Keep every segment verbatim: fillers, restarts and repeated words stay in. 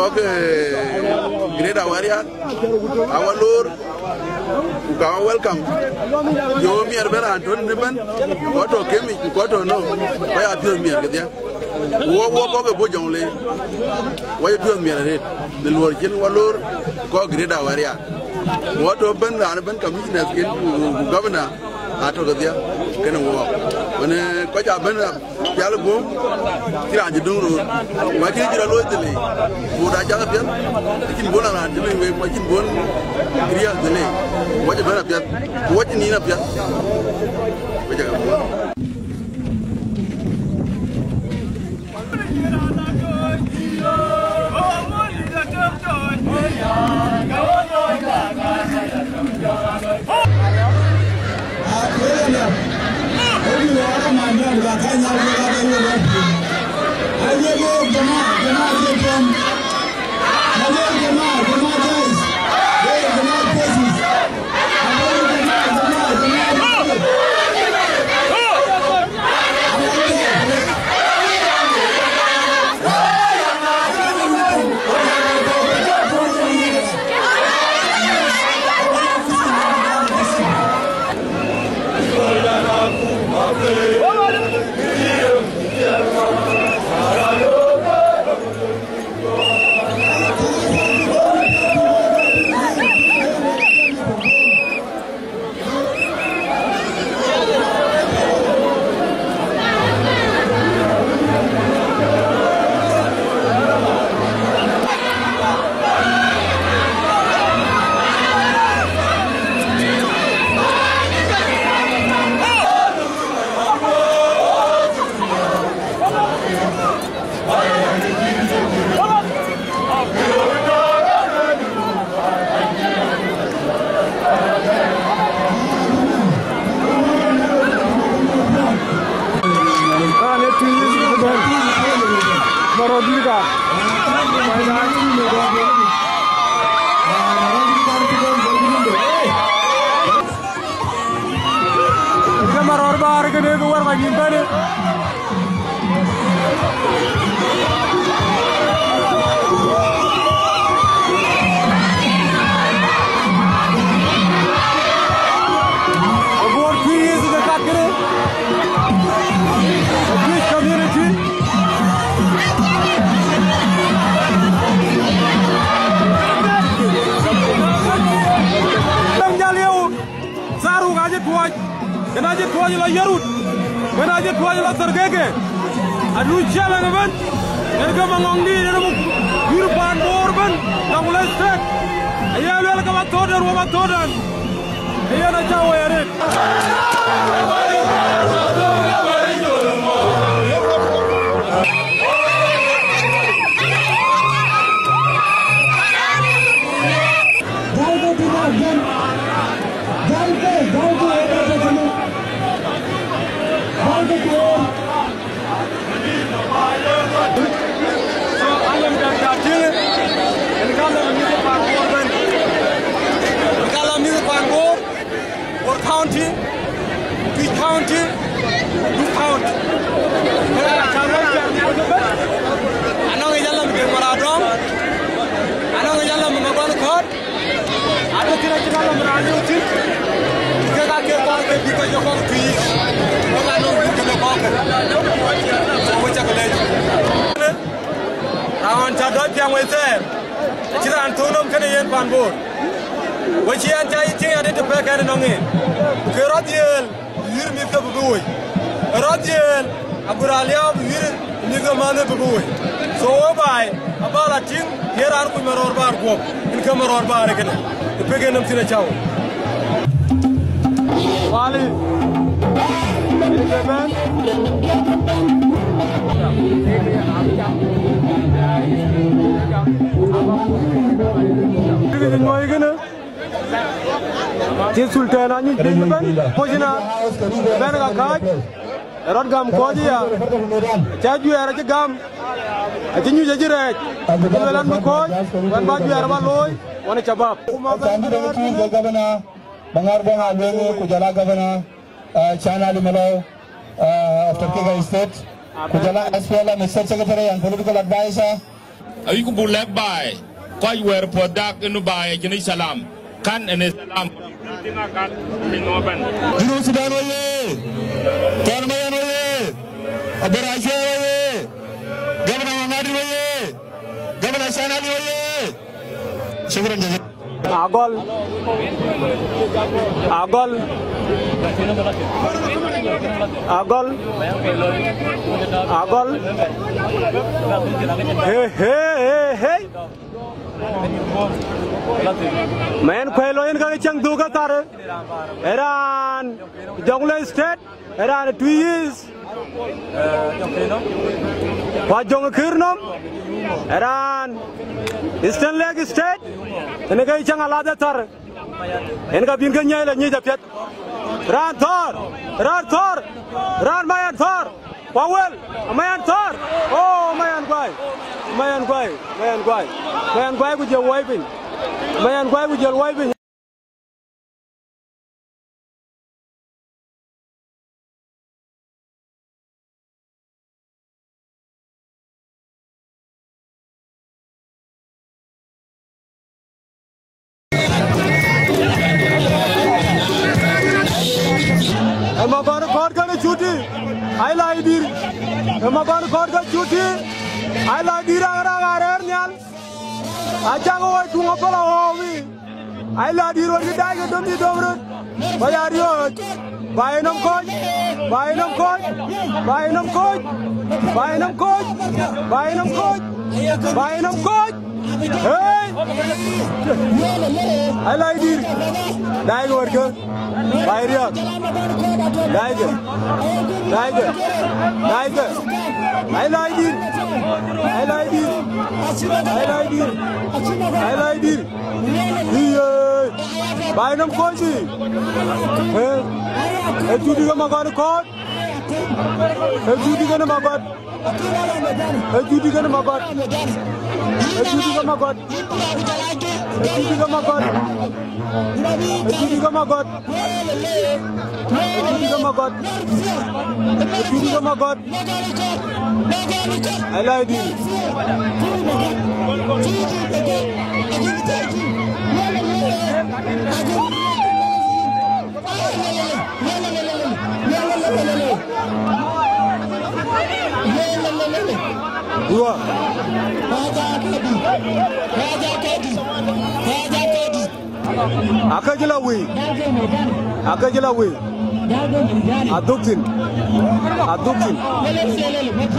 Ke Greater Awerial, awa lor, ku ka welcome. Yo miɛt bɛ̈n raan tɔ̈ në bɛ̈n, kɔc tɔ̈ kemic, ku kɔc tɔ̈ nɔm, kɔc aa piɔ̈ɔ̈th miɛt kedhie. Ku wɔ, wɔ kɔc ke bɔ̈ Jɔŋlei, wɔ ye piɔ̈ɔ̈th miɛt arëët, në luɔr cïn wa lor, kɔc Greater Awerial. Ku wɔ tɔ̈ bɛ̈n raan bɛ̈n commissioners ken, ku, ku governor, atɔ̈ kedhie, kenë wɔ. Wën, eh, kɔc aa bɛ̈n pial guöm, cï raan cï döŋ röör. Wa cïn cï rɔt looi dhëlei, ku da cath apiɛth, acïn bɔ̈ la raan cï lony wek, ku acïn bɔ̈ riääk dhëlei. Wa cï bɛ̈n apiɛth, ku wa cï nïn apiɛth. Wa cä ke bɔ̈. Ke Marɔ̈ɔ̈r Baar kënë ke wär kɔc nïïm bɛ̈në. Aguɔ̈r Tuïc Yecu ke kat kënë. Tuïc community. Däŋ jäl yeu. Tharuk acï tuɔɔc, kën acï tuɔɔc lɔ Yirut, kën acï tuɔɔc lɔ Tharkeke. Adu challenge ëbɛ̈n, yen ke Maŋɔŋdït, yen muk yïr paan Bor ëbɛ̈n, Jonglei State. Aye luel ke ba thɔ̈ɔ̈tden, wo ba thɔ̈ɔ̈tden. Ee yen acä woi arëët. Bor County, Twic County, Duk County. Anɔŋ ë jalam ke Maradɔŋ, anɔŋ ë jalam ke Maguan Kɔ̈t, adu thïn acï rɔt lam raan liu thïn, kek aa kek kɔc ke bï kɔc ye kɔ̈k Tuïc, wek aa nɔŋ bï kënë kɔ̈k ke. So, we cak lec. Raan cä dɔc piɛŋ wei thɛɛr, acï raan thöŋ nɔm kënë yen pan Bor. We cï ɛn cä yï tïŋ adï të pɛ̈k ɛn ënɔŋ en. Ku ke rɔt dhiëël, yïr mïthke bï bï woi. Rɔt dhiëël, agur aliääu bï yïr mïthke mänh bï bï woi. So, we baai, abä la tïŋ, ye raan kuc Marɔ̈ɔ̈r Baar guɔ̈p, yen ke Marɔ̈ɔ̈r Baar ë kënë, ë pek en nɔm thïn acä woi. Wali, ë ke bɛ̈n. Kë nyuɔ̈i kënë, cï Sultan anyuc piny ëbɛ̈n, kocina ëbɛ̈n ka kääc, ë rɔt gam kɔc aya, acä juɛɛr acï gam, acï nyuc acï rɛɛc, acï luel an bï kɔc, wën bä juɛɛr aba looi, wan ë cabap. Governor, Maŋar Bɔŋ Alueŋ, ku jɔl a Governor, uh, Can Ali Malɔu, uh, of Turkey State, ku jɔl a S P L M State Secretary and Political Advisor, Awïcku buk lɛ̈k baai, kɔc wɛ̈ɛ̈r puɔ̈th dak ënu baai acïn salam, kan ënë salam. Junub Sudan oyee! Thɔn Mayen oyee! Aburac oyee! Gabna Maŋadi oyee! Gabna Canali oyee! Shukran jazilan. Agɔl. Agɔl. Agɔl. Agɔl. Hey, hey, hey, hey. Mayen Kuɛi lɔ yen ka cäŋ dhuk ë thar. Ë raan Jonglei State. Ë raan Tuïc East, ku Ajöŋ Kërnɔm, ë raan Eastern Lake State, ënë ke cäŋ alath ë thar, yen ka bïn ke nyiɛɛi la nyic apiɛth. Raan thɔ̈ɔ̈r, raan thɔ̈ɔ̈r, raan Mayen thɔ̈ɔ̈r, ku awël, Mayen thɔ̈ɔ̈r, o Mayen Guai, Mayen Guai, Mayen Guai, Mayen Guai ku jël wai piny, Mayen Guai ku jël wai piny. Ë Magɔn Kɔ̈ɔ̈t kënë Cuti, ai la dïr. Ë Magɔn Kɔ̈ɔ̈t ke Cuti, ai la dïr, raŋ raŋ arɛ̈ɛ̈r nhial. Acaŋ ɣɔɔc tuŋ apɔl aɣɔɔu wi. Ai la dïr wär kï daai ke dom dï dom röt. Ba ya riɔ̈ɔ̈c. Ba ye nɔm kɔ̈ɔ̈c. Ba ye nɔm kɔ̈ɔ̈c. Ba ye nɔm kɔ̈ɔ̈c. Ba ye nɔm kɔ̈ɔ̈c. Ba ye nɔm kɔ̈ɔ̈c. Ba ye nɔm kɔ̈ɔ̈c. Hey! Ai la dïr. Daai ke wär kë. Baai riääk. Daai ke. Daai ke. Daai ke. Ai la dïr. Ai la dïr. Ai la dïr. Ai la dïr. Iyee. Baai nɔm kɔ̈ɔ̈c bï. Eh. Ë Cuti ke Magɔn Kɔ̈ɔ̈t. Ë Cuti kënë Magɔt. Ë Cuti kënë Magɔt. Ë Cuti ke Magɔt. Ë Cuti ke Magɔt. Ë Cuti ke Magɔt. Ë Cuti ke Magɔt. Ë Cuti ke Magɔt. Ai la dïr. Ruwa. Akëc la wei. Akëc la wei. Adhuk thïn. Adhuk thïn.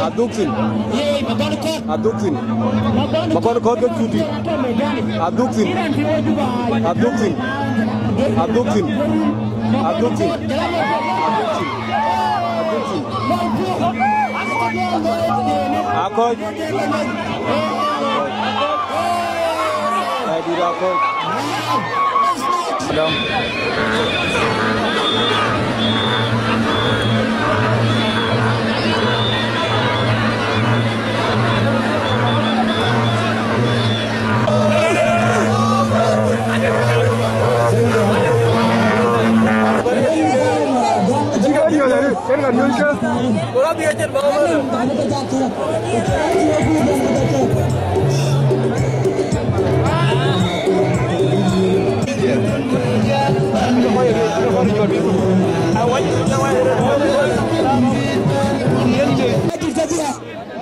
Adhuk thïn. Adhuk thïn. Magɔn Kɔ̈ɔ̈t ke Cuti. Adhuk thïn. Adhuk thïn. Adhuk thïn. Adhuk thïn. Adhuk thïn. Adhuk thïn. Akɔ̈ɔ̈c. Ai dït akɔ̈ɔ̈c. Dɔm.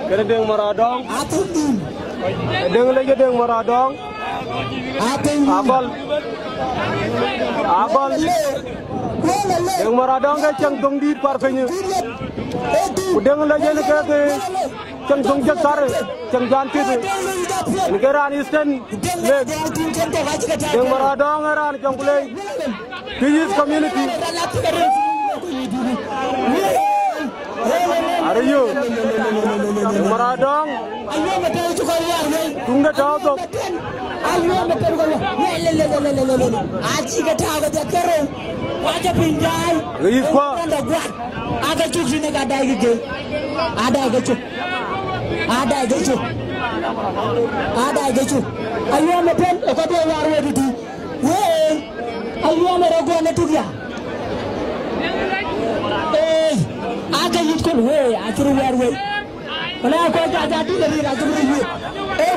Kënë Deŋ Maradɔŋ. Deŋ lec ke Deŋ Maradɔŋ. Agɔl. Agɔl. Deŋ Maradɔŋ ke cäŋ dhoŋ dït kuar piny. Ku Deŋ lec yen ke ke cäŋ dhoŋ jek thar, cäŋ jan tït. Yen ke raan Eastern Lake. Deŋ Maradɔŋ ë raan Jonglei. This is community. Are you? Maradɔŋ. Tuŋ de tɔ̈u thok. Acï ke tääu ke dhia kerou. Ku acï piny daai. Ɣic kuɔ. Ake cuk tïn ë ka daai ke gei. Adaai ke cuk. Adaai ke cuk. Adaai ke cuk. Ayuɔm ëtën ë kɔc de waar wei tïtï. Wëë, ayuɔm ë rɔt guɔn ë tuk ya. Ee, ake yic kɔn wëë, acï röt wɛɛr wei. Wala kɔc ca ca dït ë rïïr acï röt wëë. Ee,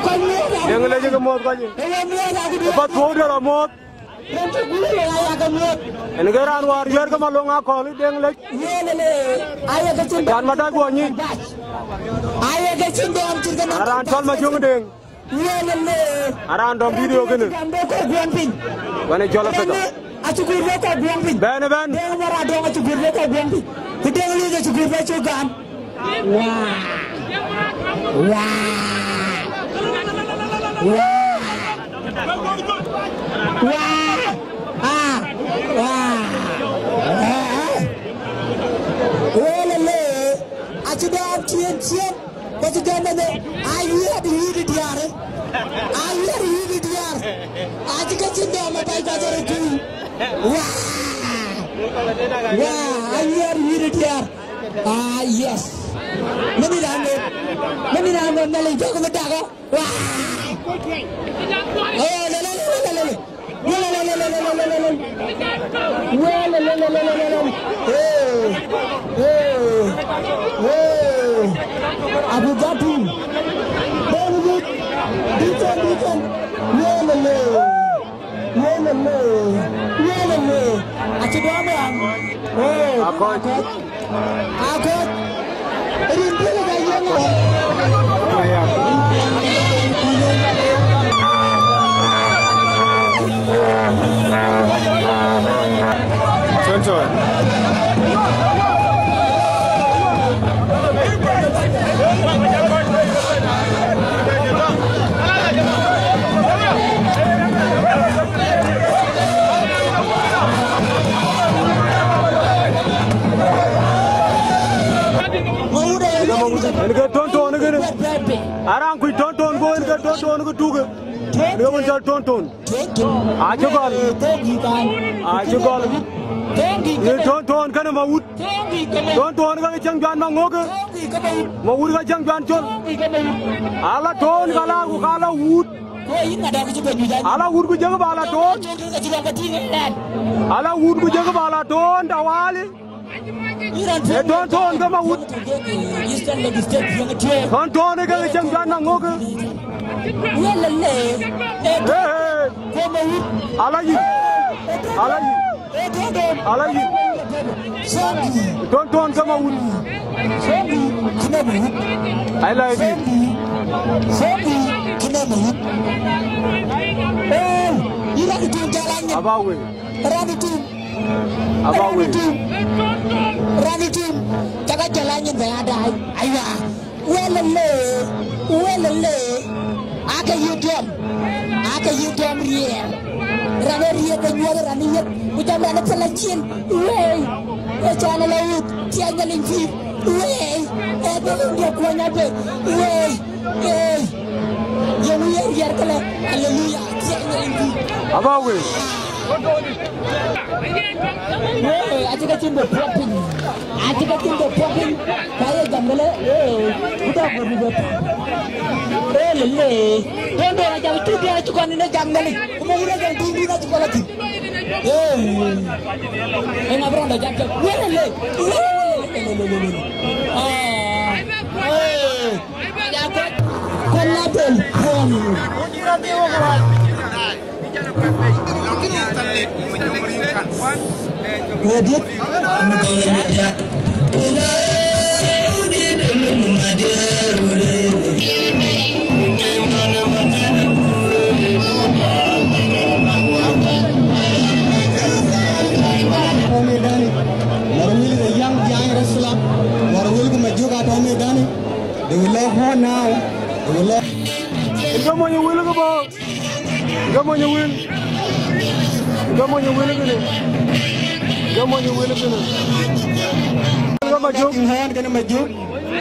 Deŋ Lec ke muɔ̈th kɔc. Ë path puɔ̈u duel amuɔ̈th. Yen ke raan wäär yuɛ̈r ke Maloŋ Akɔ̈l, Deŋ Lec. Can Madäc guɔ nyic. Araan cɔl Majöŋ Deŋ. Araan dɔm video kënë. Wën ë cɔl Africa. Bɛ̈n ëbɛ̈n. Ku Deŋ Lec acï guur bï cuk gam. Waa. Waa. Waa. Waa. Ah. Waa. Wël ëlë, acï dɔm ciëën ciëën, ku acï dɔm ënë, ayiɛ̈t yïn diäär. Ayiɛ̈t yïn diäär. Acï ke cïn dɔm abac ku acï rɔt tui. Waa. Waa, ayiɛ̈t yïn diäär. Ah, yes. Mɛn raan ŋö, mɛn raan ŋö Nhialic jɔk bï dak ë. Waa. Oh, lele, lele, lele, lele. Lele, lele, lele. Hey, hey, hey. Abu Dhabi. David, Deacon, Deacon. Lele, lele. Lele, lele. Lele, lele. Acï dɔm ya. Oh, Akɔc. Akɔc. Rin dhil ka yɔŋ. Tonton. Yen ke Tonton kënë. Araan kuc Tonton, go yen ke Tonton ke tuke. Yen ke wën cɔl Tonton. Acï gɔl. Acï gɔl. Ye Tonton kënë Mawut. Tonton ke cäŋ juan Maŋök. Mawut ke cäŋ juan Col. Ala Ton ka la ku ka la Wut. Ala Wut ku jëk ba la Ton. Ala Wut ku jëk ba la Ton tawali. Ee Tonton ke Mawut. Tonton ke cäŋ juan Maŋök. Ee, ee. Ala yï. Ala yï. Ala yï. Tonton ke Mawut. Ai la yï. Aba wei. Aba wei. Rani tim, caka jɔl anyin bɛ ya daai. Aywa, wël ëlë, wël ëlë, ake yï dɔm, ake yï dɔm riɛɛr. Rani riɛɛr bɛ nyuɔth rani yeth, ku jam rani thil acin. Wei, e cɔn ala wut, tiɛny Nhialic pïïr. Wei, e dhil India kuɔny abë. Wei. Ee, yöŋ yen riɛr këlë. Aleluya. Aba wei. Ee, acï ke cïn de puɔ̈k piny. Acï ke cïn de puɔ̈k piny. Ka ye jam këlë, ee, ku dɔk wei bï bɛ̈t. Ee, lele. Don don ajam tu dia acï kɔn në jam Nhialic. Ku mɔ̈k wun ajam tu dia acï kɔn la thïn. Ee. Ee, ŋa bï rɔn dɔ jam cök. Lele. Lele. Ah. Ee. Morwil is a young giant wrestler. Morwil ku Majuk atɔ̈ medani. They will love her now. They will love. Ë ke mony ë wil ke bɔ̈. Ë ke mony ë wil. Ë ke mony ë wil kënë. Ë ke mony ë wil kënë. Ë ke Majuk. Ë ke Majuk.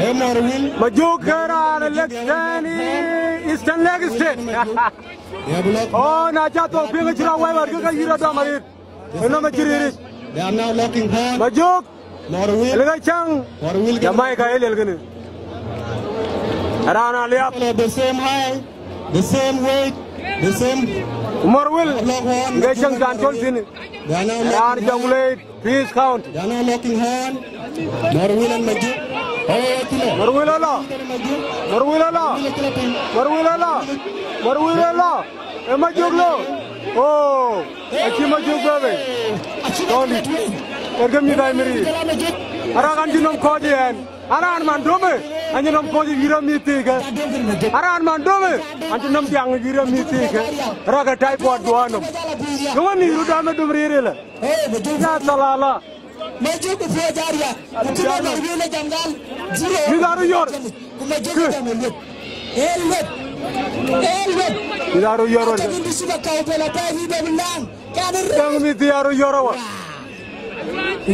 Ë Morwil. Majuk ke raan ë Lake Stan, Eastern Lake State. Oh, na ca thok piŋ acï rɔt wɛ̈i wär ke ka yï rɔt dɔm arëët. Ënɔm acï riric. They are now locking horn. Majuk. Morwil. Lëk acäŋ. Morwil. Jamaica ë lel kënë. Raan aliap. The same height, the same weight, the same. Morwil. Lock horn. Nge cäŋ can col thïn. They are now locking horn. Raan jɔŋ lei Peace County. They are now locking horn. Morwil and Majuk. Marwil ala. Marwil ala. Marwil ala. Marwil ala. Ë Majök lo. Oh, acï Majök bɛ̈ɛ̈i. Tɔ̈ dït. Ɣɛn ke mïth Daai Miri. Arak an cï nɔm kɔc yen. Aran man dömë, an cï nɔm kɔc yïr amïth thiikë. Aran man dömë, an cï nɔm diaŋ yïr amïth thiikë. Arak ë typhoid duɔ̈ɔ̈r nɔm. Yöŋ anïï röt däm ë döm riɛl ëlë. Ya thalala. Majök ë puɔ̈c aa riäk. Ku cï lɔ nɔm riëëc ë jam gal, zero. Mïth aa röt yɔ̈ɔ̈r. Ku Majök ë jam ë lueth. Ee lueth. Ee lueth. Mïth aa röt yɔ̈ɔ̈r. Ka min dï cï bä kau bɛ̈l apɛi bï bɛ bï laaŋ. Kan rëër. Däŋ mïth aa röt yɔ̈ɔ̈r awä.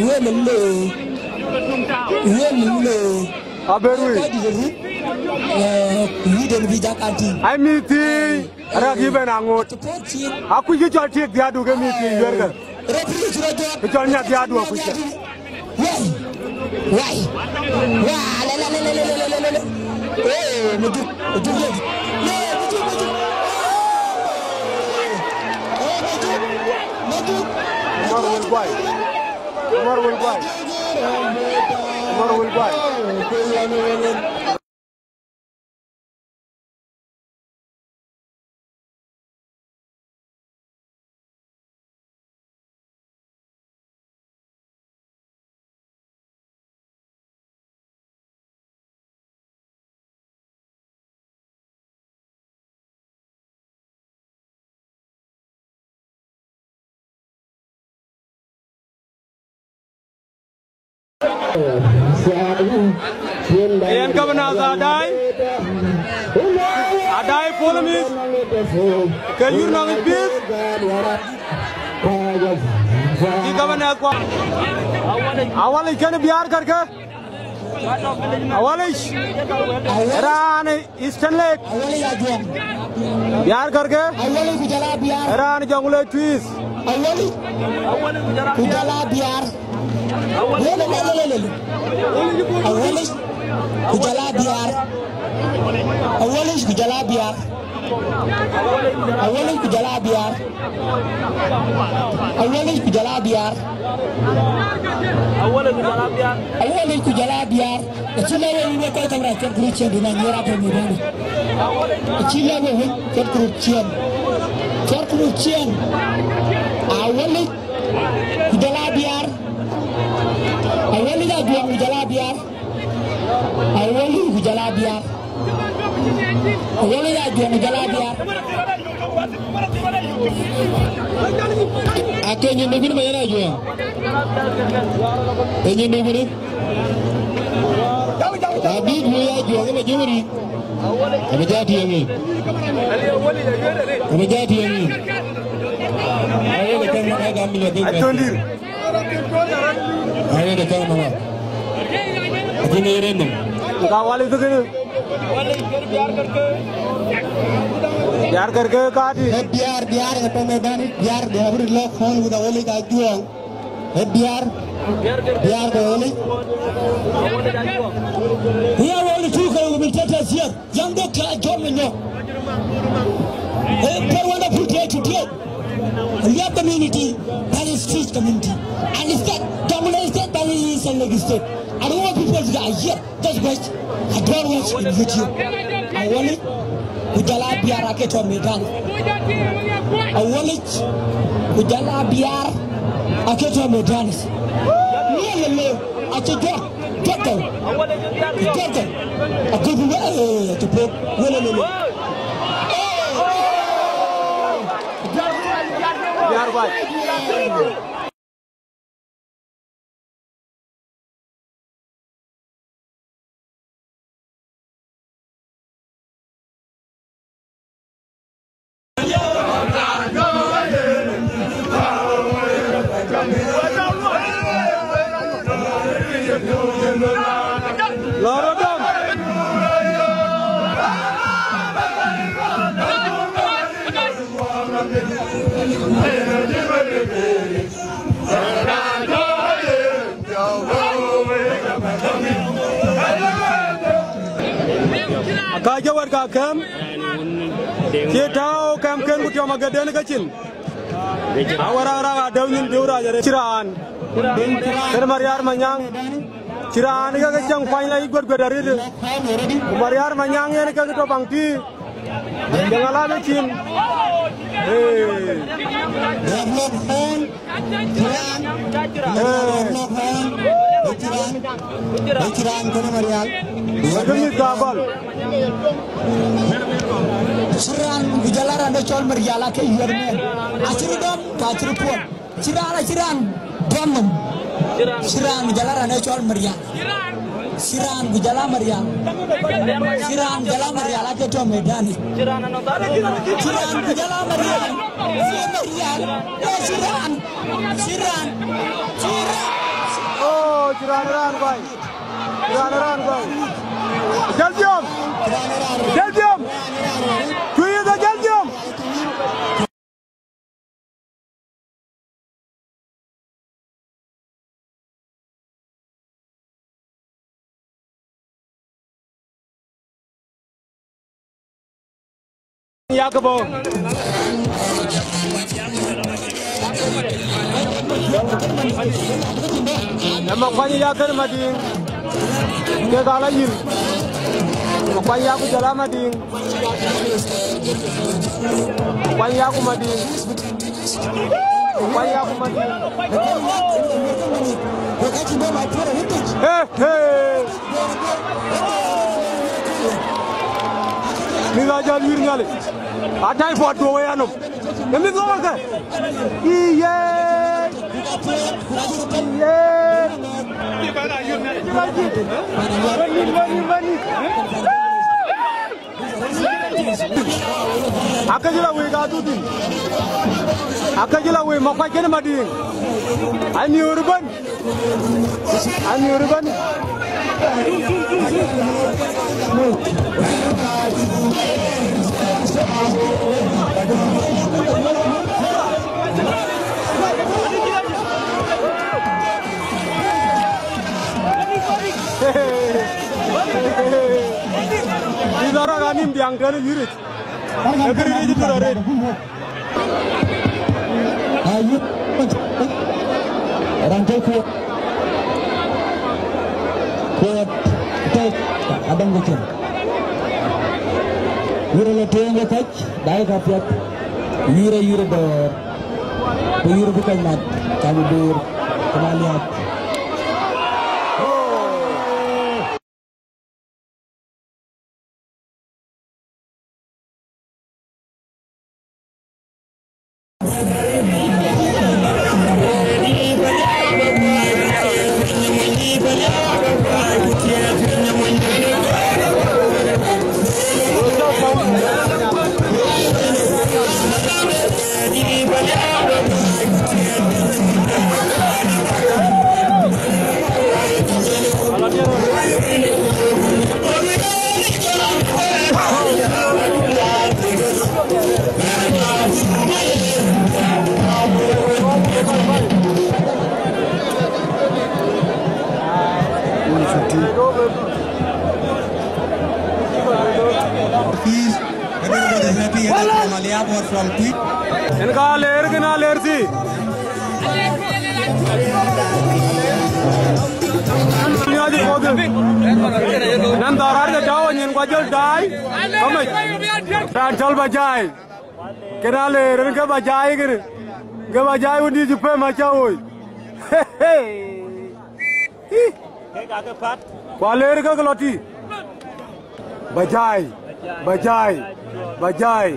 Wël le. Wël le. Aber wïc. Kɔc dït rut. Eh, wïc den bï jak an tïŋ. Ai mïth thii. Arak yï ben aŋoot. Akuc kë cɔl tiek dhiaadu ke mïth ke yuɛ̈rkë. Kë cɔl nyath dhiaadu akuc kë. Wai. Wai. Wa, la, la, la. Eh, Majök, Majök, Majök. Le, Majök, Majök. Eh, Majök, Majök. Omar Wel Guay. Omar Wel Guay. Omar Wel Guay. Yen governor Adai, Adai Polemis, ke yur nɔŋ peace. Ki governor kua. Awalic kën Biaar kärkë. Awalic. Raan Eastern Lake. Awalic Ajuɔŋ. Biaar kärkë. Awalic ku jɔl a Biaar. Raan Jonglei Twist. Awalic ku jɔl a Biaar. Lele, lele, lele, lele. Awalic ku jɔl a Biaar. Awalic ku jɔl a Biaar. Awalic ku jɔl a Biaar. Awalic ku jɔl a Biaar. Awalic ku jɔl a Biaar. Awalic ku jɔl a Biaar. Acï lɛ̈k wek wek kɔc kaŋ rac cuɔt kërut ciɛɛŋ dun anyiɛɛr atɔ̈ mïth bäny. Acï lɛ̈k wek wek cuɔt kërut ciɛɛŋ. Cuɔt kërut ciɛɛŋ. Awalic ku jɔl a Biaar. Awalic Ajuɔŋ ku jɔl a Biaar. Awalic ku jɔl a Biaar. Awalic Ajuɔŋ ku jɔl a Biaar. Ake nyin dukuni ma yen Ajuɔŋ. E nyin dukuni. Abï ku ya Ajuɔŋ ma jumuri. Abï ja tiɛŋ yi. Abï ja tiɛŋ yi. Ayo ke kɛŋ ma ka gam mi le ke. Atondir. Aye de kɛŋ mama. Akin ye ren nom. Ka wali thukini. Biaar kärkë kadi. Eh, Biaar, Biaar ke peme dani, Biaar, they have really lost home with Awalic Ajuɔŋ. Eh, Biaar, Biaar ke Awalic. We are only two ke will take us here. Young doctor John Manyok. A very wonderful day today. We have community, that is Twist community. And it's that Jonglei State, that is Eastern Lake State. I don't want people to die here. Just watch. I don't watch in YouTube. Awalic ku jɔl a Biaar ake tɔ̈ medan. Awalic ku jɔl a Biaar ake tɔ̈ medan. Lele, ace jɔt. Jɔt thou. Jɔt thou. Agup wek, eh, ace puɔ̈k. Lele, lele. Biaar bac. Lɔ̈ɔ̈r rɔt dɔm. Ka jɔ wɛ̈t ka kɛ̈m, cï tääu kɛ̈m kën ku tiɔm ageden ke cin. Awär rak rak adeu nyin diu rac arëët cï raan. Kën Mariar Manyaŋ. Cï raan ke ke cäŋ kuany la yï guët guët arëët. Ku Marial Manyaŋ yen ke ke tɔ baŋ tïï. Cäŋ ala bï cin. Ee. Ee. Cï raan, cï raan kënë Marial. Wek mïth ka gɔl. Cï raan ku jɔl a raan de cɔl Marial ake yuɛ̈r mɛn. Acï röt dɔm, ka cï röt puɔl. Cï raan, acï raan dɔm nɔm. Cï raan jɔl a raan ë cɔl Marial. Cï raan ku jɔl a Marial. Cï raan jɔl a Marial ake tɔ medani. Cï raan ku jɔl a Marial. Cï Marial. Ee cï raan. Cï raan. Cï raan. Oh, cï raan, raan guai. Cï raan, raan guai. Jal diom. Jal diom. Cuy ë jal diom. Yak bɔ̈. Ë Makuany yak kën Madiŋ. Kek ala yïl. Makuany yak ku jɔl a Madiŋ. Makuany yak ku Madiŋ. Makuany yak ku Madiŋ. Hey, hey. Mïth aa jal wïïr Nhialic. A typhoid duɔ̈k wei anɔm. Ë mïth ɣɔɔr kë. Ï ye. Ï ye. Akëc la wei ka dhuk thïn. Akëc la wei Makuac kënë Madiŋ. Amiöör ëbën. Amiöör ëbën. Ï dhɔ̈r aka nïm biaŋ tënë yïric. Ë kërï yic tënë arëët. Ayï, raan tɔ̈ kuɔt. Kuɔt tɔ̈ adäŋ ke cin. Yïr la tueŋ ke kɔc, daai ka piɛth. Yïr, yïr dɔ̈ɔ̈r. Ku yïr bï kɔc mat, kam dur, ku na liap. Peace. Everybody is happy. Either from Aliap or from Twic. Yen ka ler, kën a ler thïn. Nyan dhɔ̈ɔ̈r arëët ke tɔ̈u nyin kua jɔl daai. Kamec. Raan cɔl Bajai. Kën a ler, yen ke Bajai kënë. Ke Bajai wën dït cï pem acä woi. Hey, hey. Ih. Kek aake päl. Ku aler ke ke lɔ tï. Bajai, Bajai, Bajai.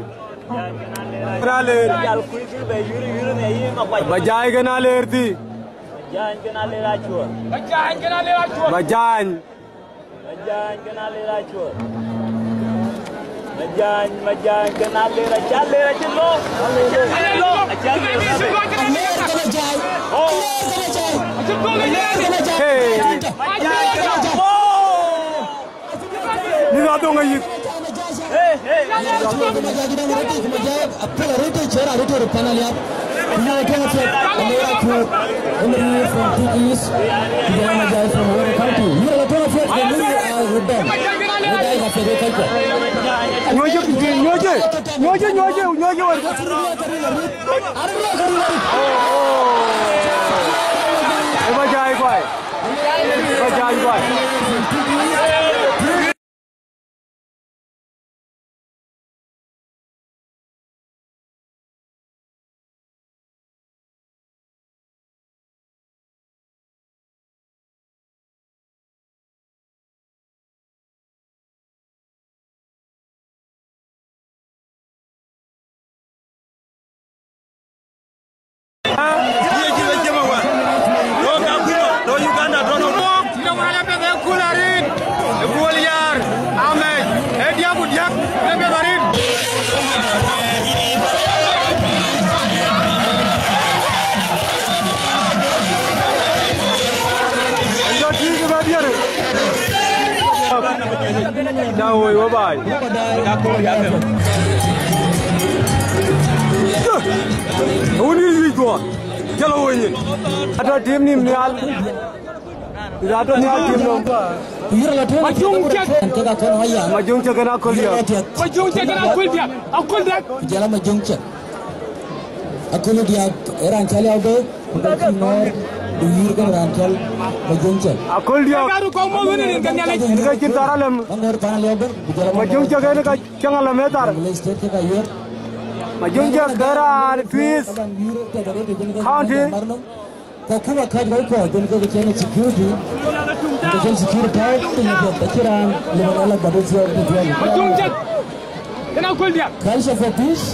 Kën a ler. Bajai kën a ler thï. Bajai kën a ler acuɔɔr. Bajai. Bajai kën a ler acuɔɔr. Majany, Majany, kën a ler, acä ler, acï lɔ. Acï lɔ, acï ler. Aler kën a jai. Oh. Aler kën a jai. Aler kën a jai. Hey. Majany kën a jai. Oh. Ni la dong a yik. Hey, hey. Majany kën a jai, kën a jai, kën a jai. Apel arëët, cï raan arëët pan Aliap. Ku yïn la tueŋ apiɛth, Aler Akuɔ̈r, Emery from Twic East, ku jɔl a Majai from Aweri County. Yïn la tueŋ apiɛth, ku yïn, uh, Rubem. Majai ka piɛth wek kɔckuɔ. Nyuɔ̈cë, nyuɔ̈cë, nyuɔ̈cë, nyuɔ̈cë, nyuɔ̈cë wek. Arëk lɔ ke ril arëët. Ë Majai guai. Ë Majai guai. Na woi, woi baai. Wun yï yï dhuɔɔr. Jalo woi nyin. Atɔ tim nim nhial. Ida atɔ nhial tim nom. Majuŋ cek. Majuŋ cek kena kol dia. Majuŋ cek kena kol dia. Akol dia. Jala majuŋ cek. Akol dia. Eran cali abe. Ku ka cï ŋɔɔr, ku yïr kën raan cɔl Majuŋ cek. Akol diɔ̈k. Ka ruk kɔŋ mɔ̈u wën rin ke Nhialic. Rin ke cïn thar alem. Ba ŋɔɔr pan aliɔp bën, ku jɔl Majuŋ cek en ka cäŋ alem ë thar. Jonglei State ke ka yuɔ̈t. Majuŋ cek ke raan Twic County. Ka kuma kɔc kɔc kuɔɔth, jɔl ke cïn security. Ke cïn security tɔ̈u, ke cïn raan lëu ala badu thiɔ̈k, thiɔ̈k. Majuŋ cek. Kena kol dia. Culture for Peace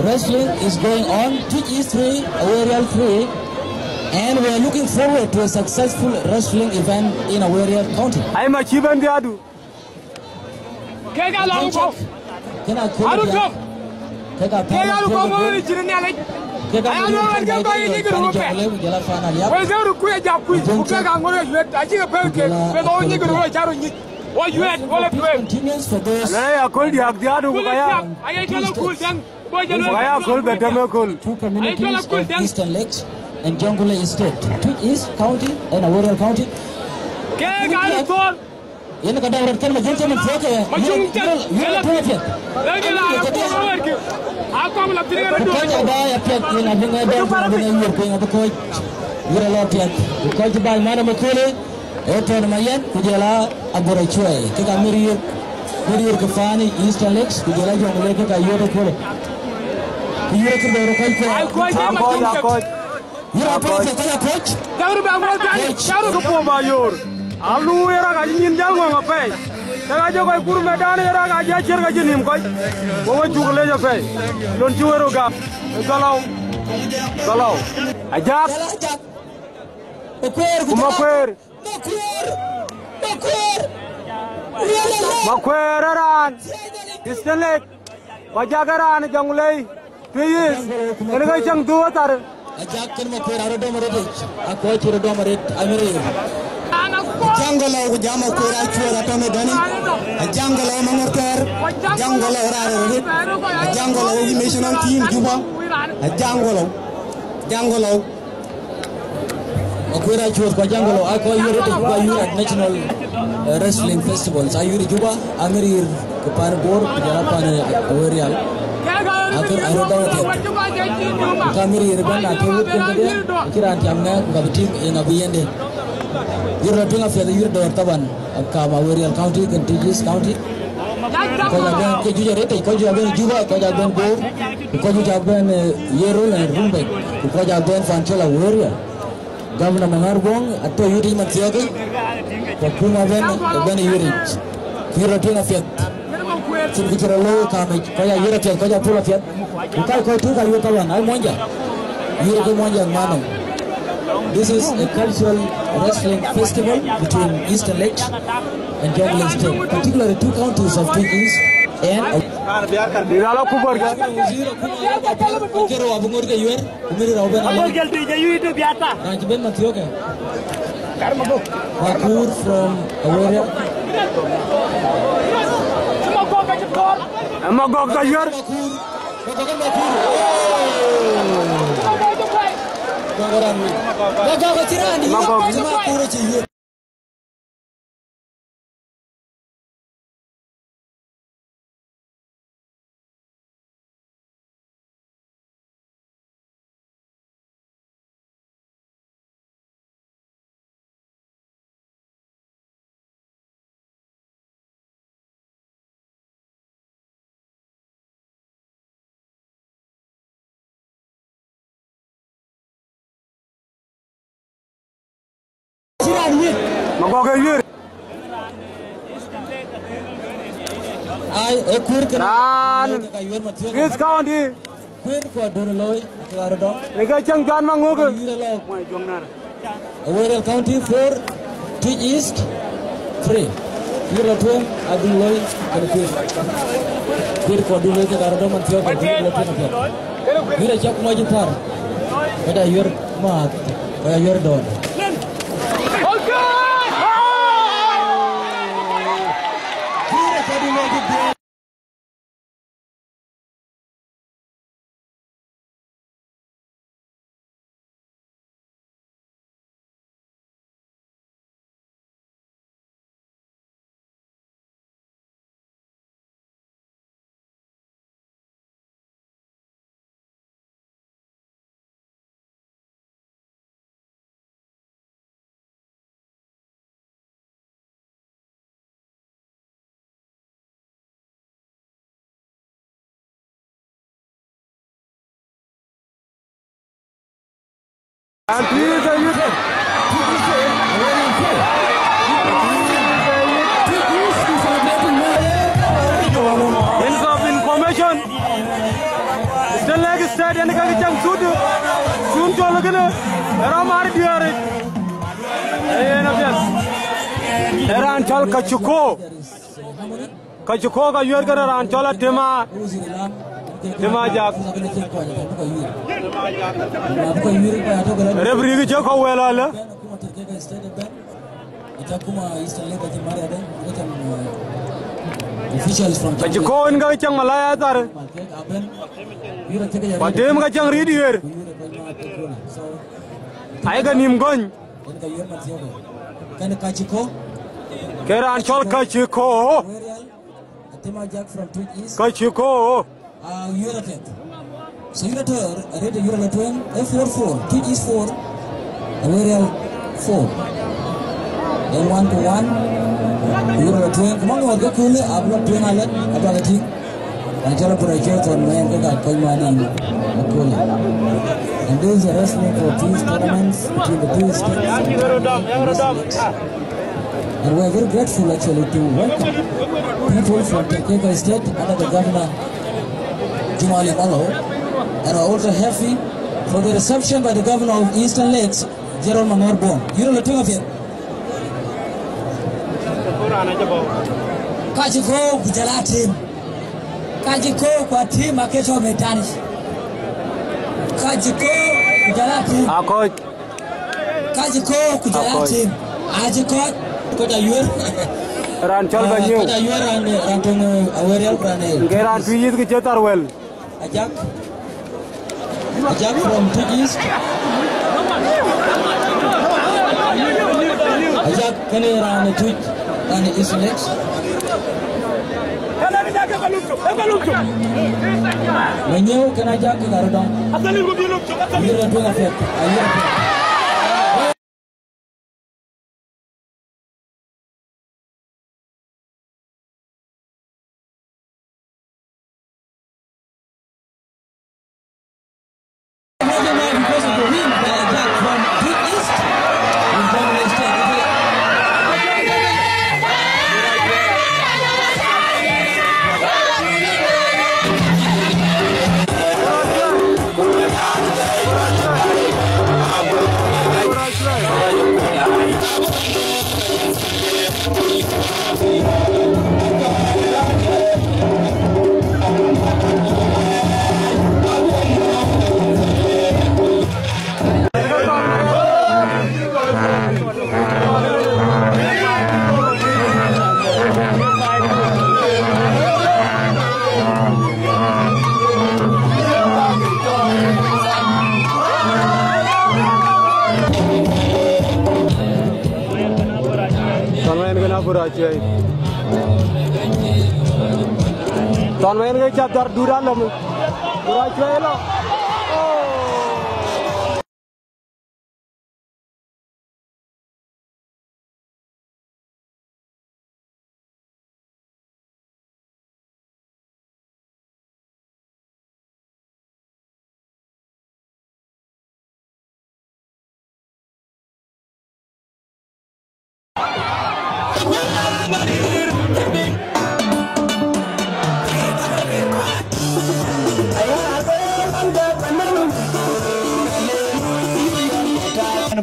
Wrestling is going on, Twic East three, Awerial three, and we are looking forward to a successful wrestling event in Awerial County. Ai ma cï bɛ̈n dhiadu. Kek a lɔŋ kɔ̈u. Kena kol dia. Kek a lɔŋ kɔ̈u, mɔ̈u wën cïn Nhialic. Kek a lɔŋ kɔ̈u, mɔ̈u wën cïn Nhialic. Wek ke ruk kuc ajak kuc, ku kek a ŋoot ke yuet, acï ke pɛ̈l kek, bï dhɔ̈u nyic ke ruk ë cä röt nyic. Wo yuet, wo lɔ tueŋ. Alë ya kol diäk dhiaadu ku ka ya. Aye cɔl akol diäk. Ku ka ya kol bɛ däm ë kol. Two communities of Eastern Lakes and Jonglei State, Twic East County and Awerial County. Ke ka röt thɔ̈r. Yen ka däŋ röt kën Majuŋ cek man thiɔ̈k ë. Majuŋ cek. Yïn rɔt tueŋ apiɛth. Lëk la ko wërkï. Akɔŋ la piny röt. Ku kɔc aba ya piɛth, yen abï ŋɛ̈t dɔm, abï ŋɛ̈t yuɔ̈r piny, abï kɔc. Yïn rɔt lɔ piɛth. Ku kɔc cï baai man ë maköölë. Ee Tony Mayen, ku jɔl a Agoro Cuɛi, kek a Miriir, Miriir ke paan Eastern Lakes, ku jɔl a Jonglei kek a yuɔ̈t ëköölë. Ku yïn acï bɛ röt kɔc kuɔ. Akɔc, akɔc. Yïn a kɔc, kɔc, kɔc. Kë puɔ̈u ba yor. Alu ë rak acï nyin jäl ŋɔ̈ŋ apɛi. Kek a jɔ kɔc kur mɛtdan ë rak acï aciër ka cï nïïm kɔc. Wo we cuk lec apɛi. Lon cï we röt gam. Galau. Galau. Ajak. Ku Makuëër. Makuëër. Makuëër. Makuëër ë raan Eastern Lakes, ku Ajak ë raan Jonglei Twic East, kën ke cäŋ dhuk athar. Ajak kën Makuëër arɔt dɔm arëtic, akɔc cï röt dɔm arëët, Amirir. Ajaŋgɔlou ku jam Makuëër acuɔɔr atɔ̈ në däni. Ajaŋgɔlou Maŋɔ̈r Thɛɛr, Ajaŋgɔlou raan röt arëët, Ajaŋgɔlou national team Juba, Ajaŋgɔlou, Ajaŋgɔlou. Makuëër acuɔɔr ku Ajaŋgɔlou, akɔc yuɔ̈t rëtic ku ayuɔ̈t at national, eh, wrestling festivals. Ayuɔ̈t Juba, Amirir ke paan Bor, ku jɔl a paan, eh, Awerial. Akër aröt dɔm apiɛth. Ka Amirir ëbɛ̈n na ke wut kën kedhie, acï raan tiam ŋɛk, ku ka bï tim yen abï yende. Yïn rɔt tueŋ apiɛth, ayuɔ̈t dɔ̈ɔ̈r taban, akam Awerial County, kën Twic East County. Kɔc abɛ̈n ke juëc arëtic, kɔc abɛ̈n Juba, kɔc abɛ̈n Bor, ku kɔc abɛ̈n, eh, Yirol and Rumbek, ku kɔc abɛ̈n paan cɔl Awerial. Governor Maŋar Guɔŋ atɔ̈ yuɔ̈t yic man thiɔ̈k, ku akuma ëbɛ̈n, ëbɛ̈n yuɔ̈t yic. Kë rɔt tueŋ apiɛth. Cïn kë cï rɔt looi kamic, kɔc ayuɔ̈t apiɛth, kɔc apul apiɛth. Ku kac kɔc tök ayuɔ̈t taban, ai Muɔnyjäŋ. Yuɔ̈t ke Muɔnyjäŋ man nɔm. This is a cultural wrestling festival between Eastern Lakes and Jonglei State, particularly two counties of Twic East and Bï rɔt lɔ kubɔ̈r kë. Kero abï ŋot ke yuɛ̈r, ku mïrï rɔt bɛ̈n alɔ. Abï gɛl tïc ë yuc tök bï ata. Raan cï bɛ̈n man thiɔ̈k ë. Makur from Awerial. Ë Magɔ̈k ka yuɛ̈r. Makur, Magɔ̈k ë Makur. Magɔ̈k raan wïc. Magɔ̈k acï raan dït. Magɔ̈k. Cï Makur acï yuɛ̈r. Magɔ̈k ë yuëër. Ai, ë kuër kënë. Raan. Ka yuëër mathiɔ̈k. East County. Kuër ku adun looi, ku arëdɔ̈. Ë ke cäŋ Juan Maŋök. Yuëër lɔ. Awerial County four, Twic East three. Yï rɔt tueŋ adun looi kën kuir. Kuir kɔt dun looi kek arɔt dɔm man thiɔ̈k kɔt dun looi kën thiɔ̈k. Yï rɔt cak mɔc thar. Kɔc ayuɛ̈r maath, kɔc ayuɛ̈r dɔɔr. Okay! And this is the youth. Heads of information. Eastern Lake State, yen ka cäŋ thut. Thun cɔl kënë, ë rɔm ar diäär. Ee, yen apiɛth. Ee raan cɔl Kaciko. Kaciko ka yuɛ̈r kënë raan cɔl Atem a, Atem Ajak. Referee kë cï kɔ̈u wël alë. Kaciko yen ka cäŋ malaya thar. Ku Atem ka cäŋ rït ɣer. Ayï ke nïïm gɔny. Kën Kaciko. Ke raan cɔl Kaciko. Atem Ajak from Twic East. Kaciko. Uh, United. So United, uh, rate United twin, eh, four four. Twic East four. Awerial four. Then one to one. United twin. Come on, what the cool? Abla twin alert. Abla the team. And tell a project on man, they got Koimani. Cool. And this is a wrestling for peace tournaments between the two states. And we are very grateful actually to welcome people from Tekeka State under the governor, Jumali Malo, and are also happy for the reception by the governor of Eastern Lakes, General Mangor Bong. You know the two of you. Kaciko ku jɔl a Atem. Kaciko ku Atem akëc tɔ̈ medan. Kaciko ku jɔl a Atem. Akɔc. Kaciko ku jɔl a Atem. Acï kɔc, kɔc ayuɛ̈r. Raan cɔl Banyiu. Kɔc ayuɛ̈r raan, raan töŋ, eh, Awerial ku raan, eh, ke raan Twic East kë cï thar wël. Ajak. Ajak from Twic East. Ajak kënë raan Twic, raan East Lakes. Banyiu kënë Ajak kë karë dɔm. Ayuɛ̈r tueŋ apiɛth. Ayuɛ̈r apiɛth. Thɔn ma yen kën abur acuɛi. Thɔn ma yen kën cath dhar dut alɔm. Bur acuɛi lɔ.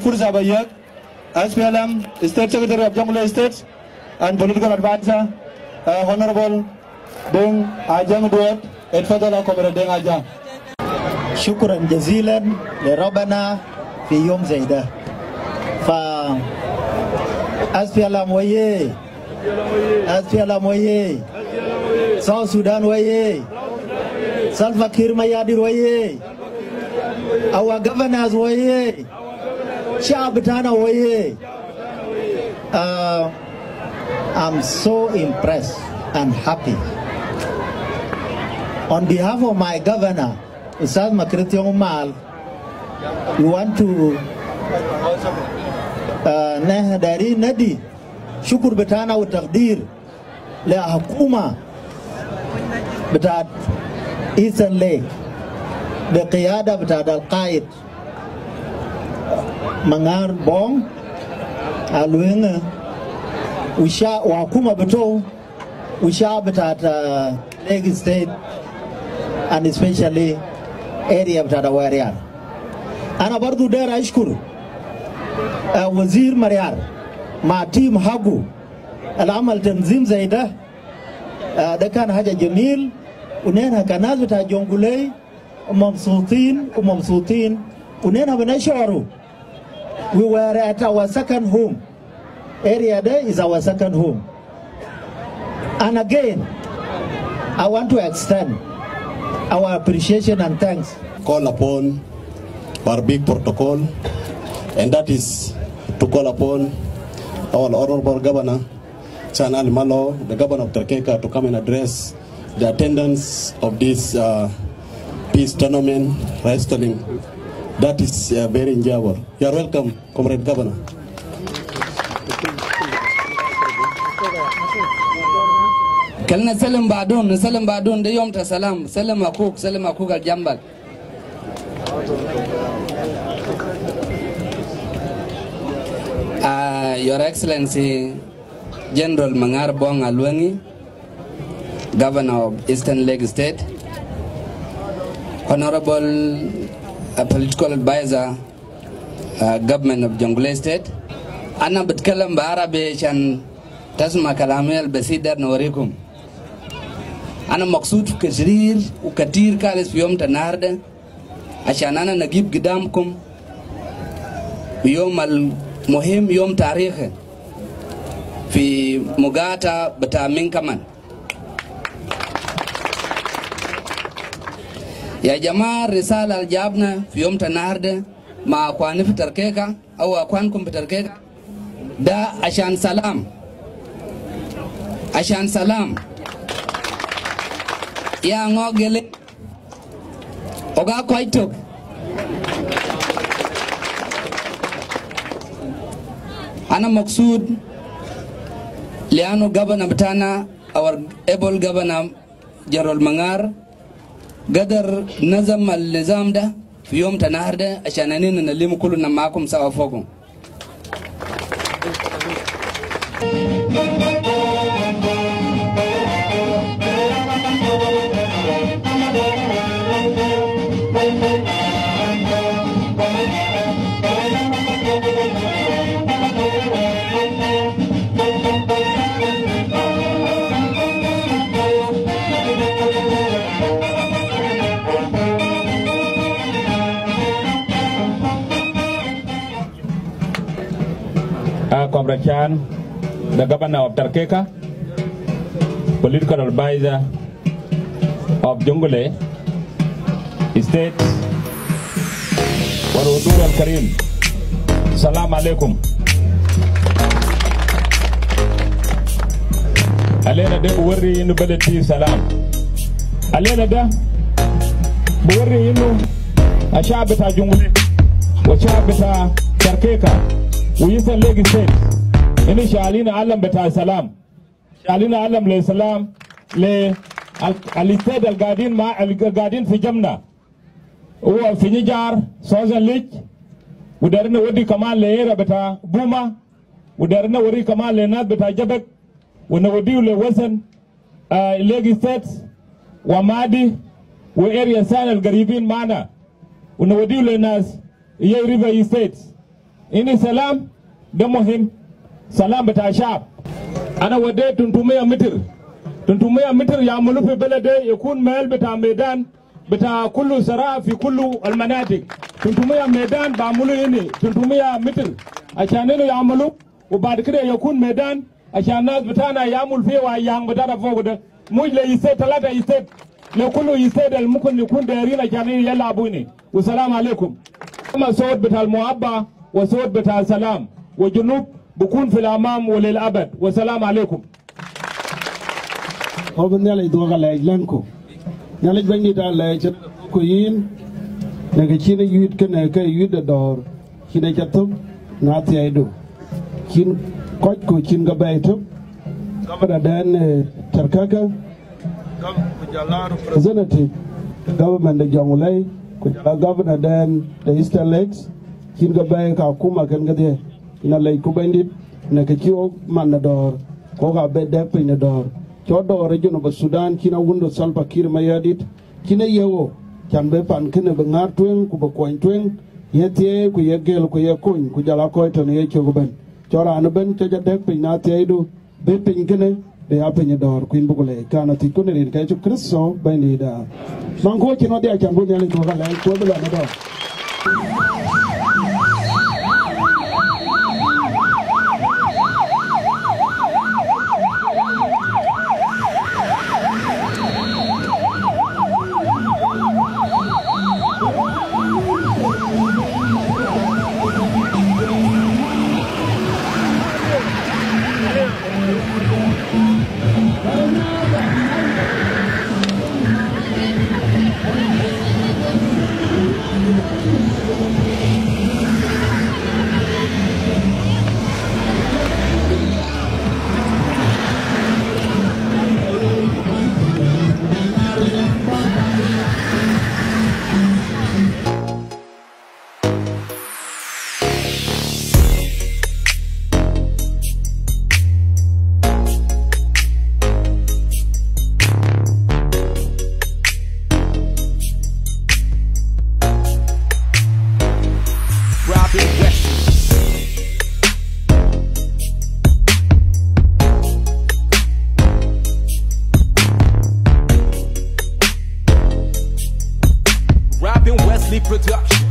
Fursa ba yek. S P L M State Secretary of Jonglei State and political advisor, uh, Honorable Deng Ajang Duot, اتفضل يا Comrade Deng Ajang. شكرا جزيلا لربنا في يوم زي ده. ف S P L M ويي، S P L M ويي، South Sudan ويي، Salva Kiir Mayardit ويي، our governors ويي. شعب بتاعنا ويي. Uh, I'm so impressed and happy. On behalf of my governor, Ustaz Makir Thiong Mal, we want to, uh, نحن دايرين ندي شكر بتاعنا وتقدير لحكومة بتاعت Eastern Lakes بقيادة بتاعت القائد Maŋar Bong, Alueŋ, usha, wakuma beto, usha betat, uh, Lake State, and especially area betat Aweriar. Ana bardu der ashkur, uh, Wazir Mariar, ma team hagu, al amal tanzim zai da, uh, da kan haja jamil, unena kanas betat Jonglei, mabsutin, u mabsutin, unena bena shoru. We were at our second home. Area there is our second home. And again, I want to extend our appreciation and thanks. Call upon our big protocol, and that is to call upon our honorable governor, Chan Ali Malo, the governor of Terkeka, to come and address the attendance of this, uh, peace tournament wrestling. That is, uh, very enjoyable. You are welcome, Comrade Governor. Kal na salim badun, na salim badun, de yom ta salam, salim akuk, salim akuk al jambal. Uh, Your Excellency General Maŋar Bong Alueŋ, Governor of Eastern Lake State, Honorable, uh, Political Advisor, uh, Government of Jonglei State. Ana bitkalam ba Arabi shan tasma kalami al basit der nawarikum. Ana maksud kasirir u katir kalis fi yom ta nahar de. Ashan ana nagib gidamkum yom al muhim, yom tarikhi fi mugata bita min kaman. Ya jama, risala al jabna fi yom ta nahar de ma akwani fi Terkeka, au akwankum fi Terkeka. Da ashan salam. Ashan salam. Ya ŋo gele. Oga kɔc tök. Ana maksud lianu governor bitana, our able governor General Maŋar, gadar nazam al nizam da fi yom ta nahar de, ashan anina nalim kuluna makum sawa fogu. Uh, Comrade Chan, the governor of Tarkeka, political advisor of Jonglei State, wal hudur al karim, salam alaikum. Alena de buwarri inu balad fi salam. Alena de buwarri inu الشعب بتاع جنوب السودان والشعب بتاع تركيكا وإيسترن ليك ستيت. إنه شايلين علم بتاع سلام، شايلين علم لسلام، ل ال-، الستيت القاعدين مع، القاعدين في جنبنا. هو في نجار، سوزن ليج، ودارنا ودي كمان لإيرا بتاع بوما، ودارنا وري كمان لناس بتاع جبك، ونوديه لوسن، آه، ليك ستيت ومادي واريا ثاني القريبين معنا، ونوديه لناس يي ريفر ستيت. إني سلام ده مهم، سلام بتاع شعب. أنا وديت تلتمية متر، تلتمية متر يعملوا في بلد ده يكون ميل بتاع ميدان بتاع كل زراعة في كل المناطق. تلتمية ميدان بعملوا هنا، تلتمية متر عشان إنه يعملوا، وبعد كده يكون ميدان عشان الناس بتاعنا يعمل فيه ويان بتاعنا فوق ده. مش لستيت، تلاتة ستيت، لكل ستيت الممكن يكون دايرين عشان يلعبوا هنا. والسلام عليكم. أما صوت بتاع المحبة وصوت بتاع السلام، وجنوب بكون في الأمام وللأبد. والسلام عليكم. Ɣɔ̈k Nhialic dhuɔ̈k alɛɛc lɛ̈ŋku. Nhialic Bɛ̈nydït alɛɛc ku yïn, në kë cïn ë yuit kënë ke yuit de dɔ̈ɔ̈r, cïn ë ca thök në athiɛɛidu, cïn kɔcku cïn ke bɛ̈ɛ̈i tök. Governor dɛn, eh, Tarkaka, ku jɔl a representative government de Jonglei, ku jɔl a governor dɛn de Eastern Lakes, Cïn ke bɛ̈ɛ̈i ka akuma kën kedhie. Yïn alɛcku Bɛ̈nydït, në kë cï ɣok man në dɔ̈ɔ̈r, ku ɣok aa bɛ dɛ̈k piny në dɔ̈ɔ̈r. Cɔk dɔ̈ɔ̈r ë Junub Thudan cïn awundu Salva Kiir Mayardït, cïn ë yiëk ɣo, can bï pan kënë bï ŋäär tueŋ ku bï kuɔny tueŋ, ye thiëëi ku ye gël ku ye kony ku jɔl aa kɔc tɔ̈ në yecök ëbɛ̈n. Cɔk raan ëbɛ̈n cɔk jɔ dɛ̈k piny në athiɛɛidu, bï piny kënë bï aa piny ë dɔ̈ɔ̈r, ku yïn bï ku leec. Kan athiëcku në rin ke Yecu Kërtho Bɛ̈nydït. Maŋku cïn wadhia can bï Nhialic dhuɔ̈k alɛɛc ku bï lɔ në dɔ̈ɔ̈r. Robin West. Robin Wesley Production.